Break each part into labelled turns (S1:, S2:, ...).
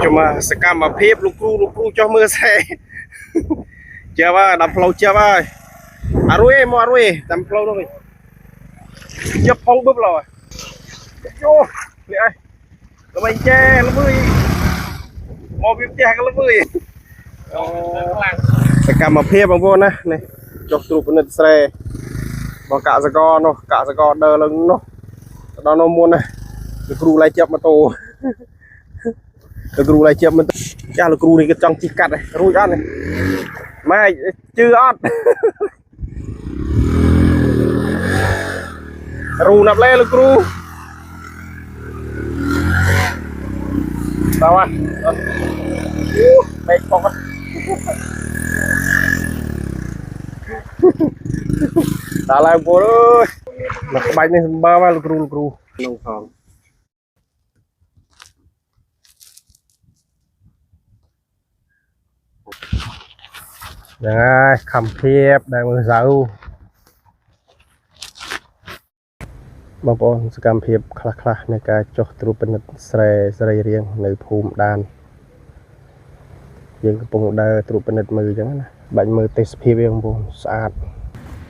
S1: ជុំសកម្មភាពលោកគ្រូលោកគ្រូចុះមើលស្រែជាប់ហើយដល់ផ្លូវជាប់ហើយអរុយមកអរុយតាមផ្លូវនោះវិញជាប់ផងបឹបឡើយយោនេះអើយល្បីចែល្បីមកពីផ្ទះក៏ល្បីអូ
S2: ខ្លាំង
S1: សកម្មភាពបងប្អូនណានេះចុះត្រួតពិនិត្យស្រែរបស់កសិករនោះកសិករដើរឡើងនោះទៅដល់នោះមុនណាលោកគ្រូឡៃជាប់ម៉ូតូលោកគ្រូឡៃជាប់ម៉ូតូចាស់លោកគ្រូនេះក៏ចង់ជិះកាត់ដែររួចអត់នេះម៉ែជឿអត់ រូណាប់ឡែលោកគ្រូតើវ៉ាអូបែកប៉ុក ដល់ហើយបងប្អូនអើយមកក្បាច់នេះសម្បើមកលោកគ្រូលោកគ្រូក្នុងផងហ្នឹងហើយខំភាពដែលមើលសៅបងប្អូនសកម្មភាពខ្លះខ្លះៗនៃការចុះត្រួតពិនិត្យស្រែសរីរាង្គនៅភូមិដានយើងកំពុងដើរត្រួតពិនិត្យមើលអញ្ចឹងណាបាច់មើលទេសភាពវាបងប្អូនស្អាត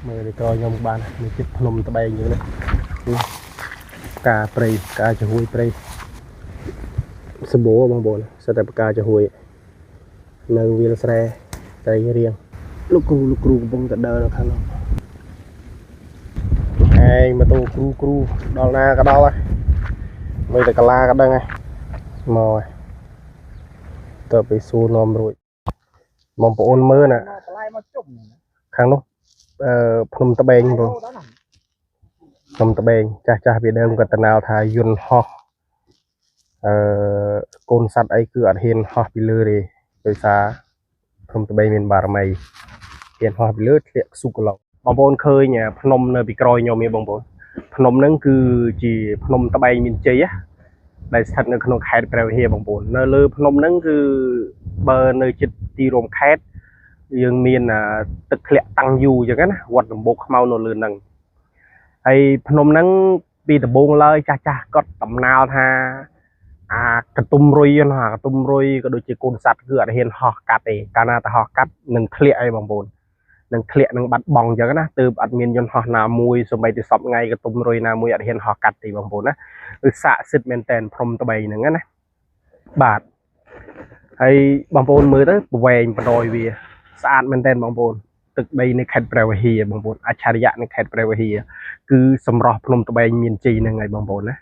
S1: មើលពីក្រោយខ្ញុំបានមានចិត្តភ្នំត្បែងអញ្ចឹងណាផ្កាព្រៃផ្កាចំហួយព្រៃសម្បូរបងប្អូនសិតតែផ្កាចំហួយនៅវាលស្រែសរីរាង្គលោកគ្រូលោកគ្រូកំពុងតែដើរនៅខាងនោះ ឯងម៉ូតូគ្រូគ្រូដល់ណាក៏ដល់ដែរមើលតែកាឡាក៏ដឹងដែរមកហើយទៅไปសួរនាំរួចបងប្អូនមើលណា
S2: មកបន្លែមកជុំ
S1: ខាងនោះអឺភ្នំត្បែងបងភ្នំត្បែងចាស់ចាស់ពីដើមគាត់តំណាលថាយន្តហោះអឺកូនសัตว์អីគឺអត់ហ៊ានហោះពីលើទេដោយសារភ្នំត្បែងមានបារមីហ៊ានហោះពីលើធ្លាក់ស៊ុកឡុកបងប្អូនឃើញភ្នំនៅពីក្រោយខ្ញុំទេបងប្អូនភ្នំហ្នឹងគឺជាភ្នំត្បែងមានជ័យណាដែលស្ថិតនៅក្នុងខេត្តព្រះវិហារបងប្អូននៅលើភ្នំហ្នឹងគឺបើនៅជិតទីរួមខេត្តយើងមានទឹកធ្លាក់តាំងយូរអញ្ចឹងណាវត្តដំបូកខ្មៅនៅលើហ្នឹងហើយភ្នំហ្នឹងពីដំបូងឡើយចាស់ចាស់គាត់តំណាលថាអាកតុំរុយណាកតុំរុយក៏ដូចជាកូនសัตว์គឺអត់ហ៊ានហោះកាត់ទេកាលណាតែហោះកាត់នឹងធ្លាក់អីបងប្អូននឹងធ្លាក់នឹងបាត់បង់អញ្ចឹងណាទើបអត់មានយន្តហោះណាមួយសូម្បីតែសពថ្ងៃកតុំរុយណាមួយអត់ហ៊ានហោះកាត់ទេបងប្អូនណាគឺស័ក្តិសិទ្ធិមែនតែនព្រំត្បៃហ្នឹងណាបាទហើយបងប្អូនមើលទៅប្រវែងបដ ாய் វាស្អាតមែនតែនបងប្អូនទឹកដីនៅខេត្តព្រះវិហារបងប្អូនអច្ឆរិយៈនៅខេត្តព្រះវិហារគឺសម្រស់ភ្នំត្បែងមានជ័យហ្នឹងហើយបងប្អូនណា